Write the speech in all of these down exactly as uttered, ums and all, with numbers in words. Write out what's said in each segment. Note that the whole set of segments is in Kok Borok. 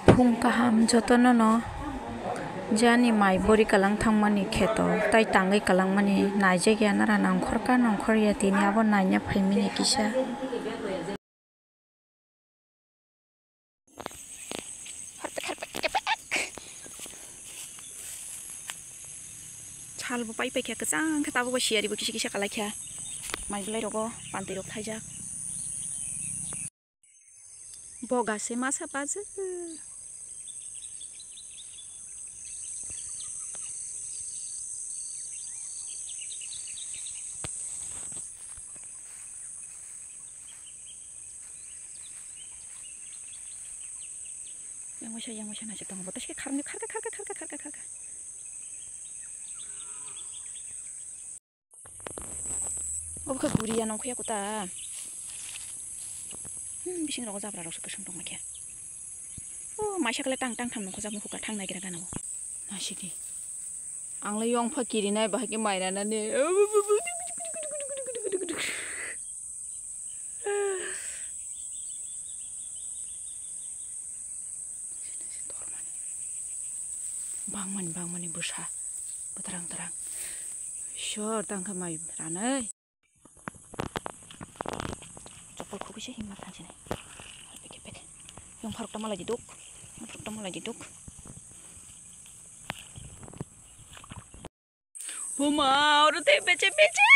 Phung kaham jotono no jani mai bori kalang thangmani kheto tai tangwi kalangmani naijak ya nara nongkhor ka nongkhor ya tini abo naina phaimani kisa. Sal bo pai pai khe kwchang khe tabuk bo siyari bo kisa kisa kalai kha mai belai rogo pantwi rok thaijak. Boga se masa pajak. Yang waisa, yang waisa naisik tongo. Bo teske kharni kharka, kharka, kharka, kharka, kharka. Obo khe guriya nongkhoya kuta. Hmm, bising rogo jabra rok se kwswng tongma khe. O maisa kle tang tang tham nongkhojak nukhuka thang naigra gana o. Naisidi. Ang le yongpha kirinai bahai khe mai ranani. Bangmani, bangmani bwsa. Bwtharang, bwtharang. Sor tang khe mai ranai. Chopol khugui se himma thansinai. Peke, peke. Yongpharok tamo lai di duk. Yongpharok tamo lai di duk. Buma, oro te beche, beche.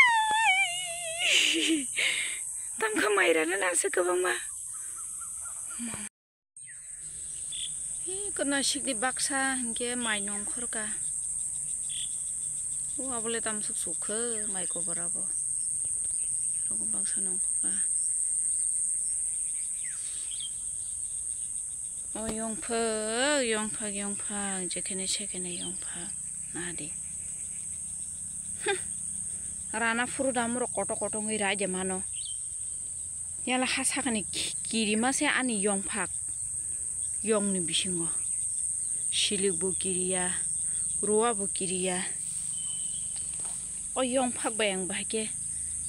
Tangkha mairana nangse kwbangma. Hi, kona sikni baksa hinkhe mai nongkhorka. O abole tamsuk sukhe mai kobor abo. Rogo baksa nongkhorka. O yongphak, yongphak, yongphak, jekhene sekhene yongphak. Nadi. Hm. Rana phuru da murok koto koto wngwi rai de mano. Yala ha sakani ki-, kirima se ani yongphak. Yongni bisingo. Silik bo kiriya, ruwa bo kiriya. O yongphak bai ang bahai khe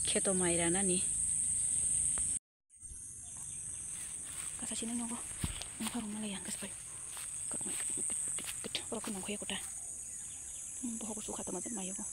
kheto mai ranani. Kasa sini nogo. Nang parung nalai yang kaspai. Kak mai kak mai kak mai kak mai. Oro khe nongkhoya kota. Hmm, bohogo sukha tama jen mayogo.